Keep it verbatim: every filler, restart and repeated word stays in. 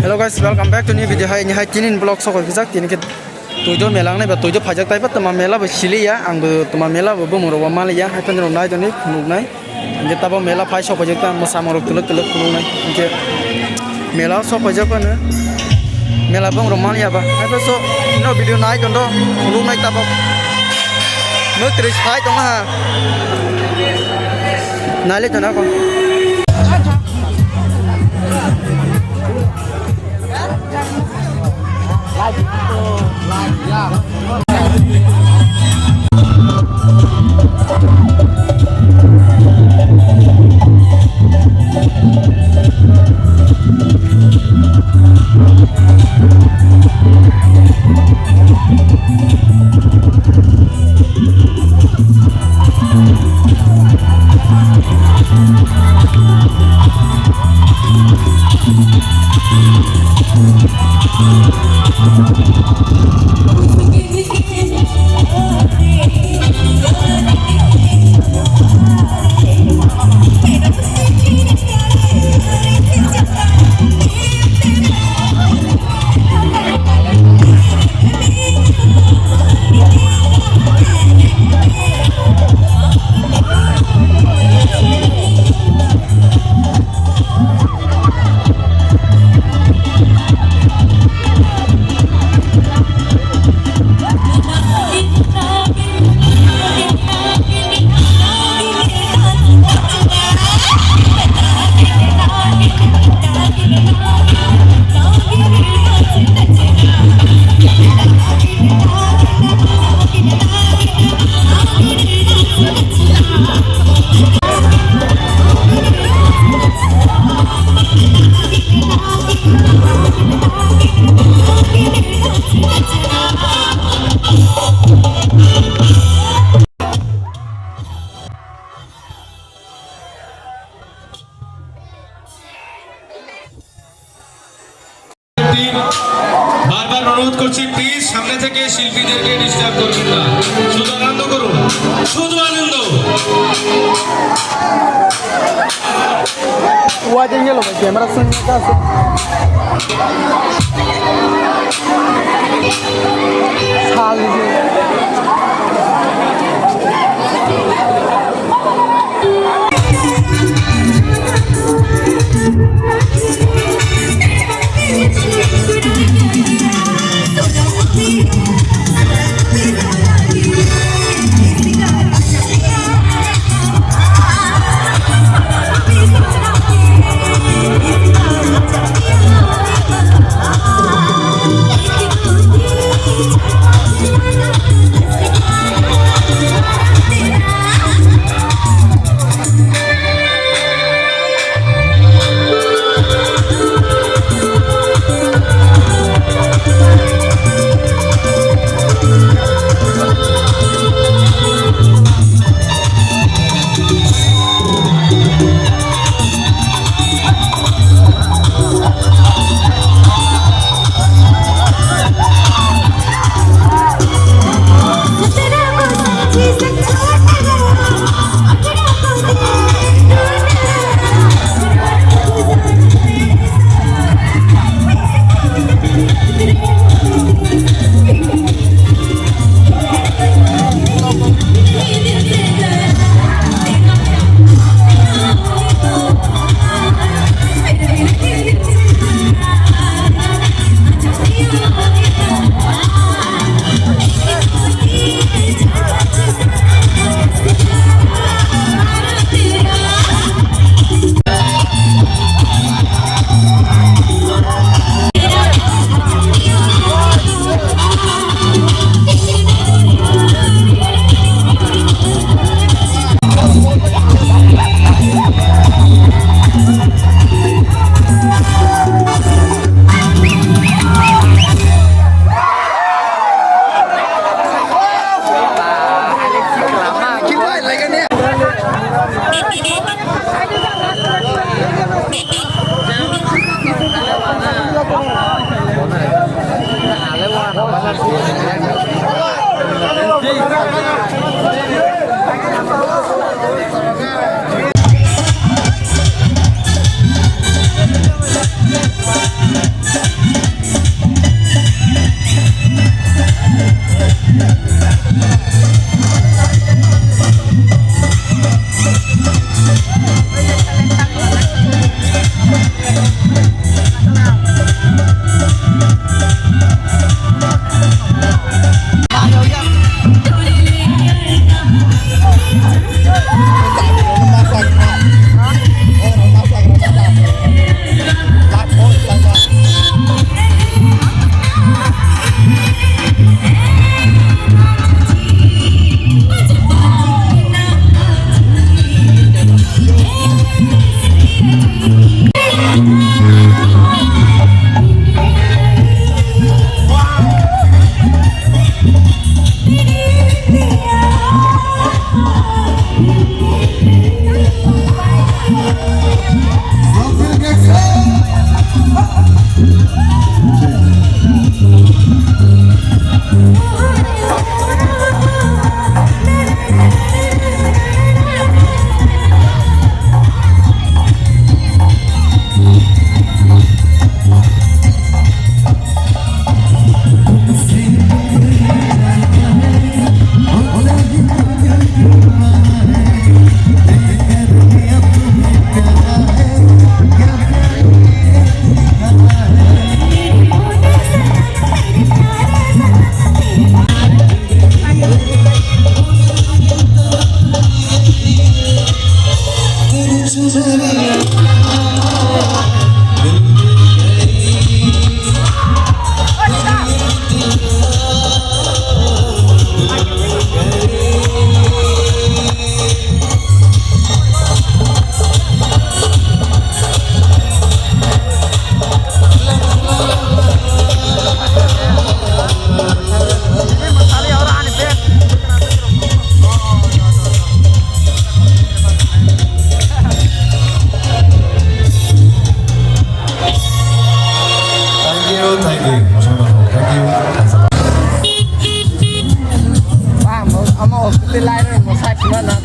Hello guys, welcome back to new video. Hai, ni hai tinin vlog sokoi bijak, tini ke tuido mela nai ba tuido phajak tai ba tama mela bo sili ya, ang bo tama mela bo bumung rok mali ya, hai phan rok nai doni phunuk nai. Hingke tabo mela phai sokoi jak ta, mo samung rok tuluk tuluk phunuk nai. Hingke mela sokoi jak ano, mela bumung rok mali ya ba. Hai phan so, no video nai dondo, phunuk nai tabo. Mo tris phai tong ha. Nai le tona ko. বারবার অনুরোধ করছি, প্লিজ সামনে থেকে শিল্পীদেরকে ডিস্টার্ব করবেন না, শুধু আনন্দ করুন, শুধু আনন্দ। Wajeng yelo bai camera sung ka se. Sal ni. Thank you, thank you. Thank you. Thanks a lot. Vamos, vamos, te la vamos a chimar.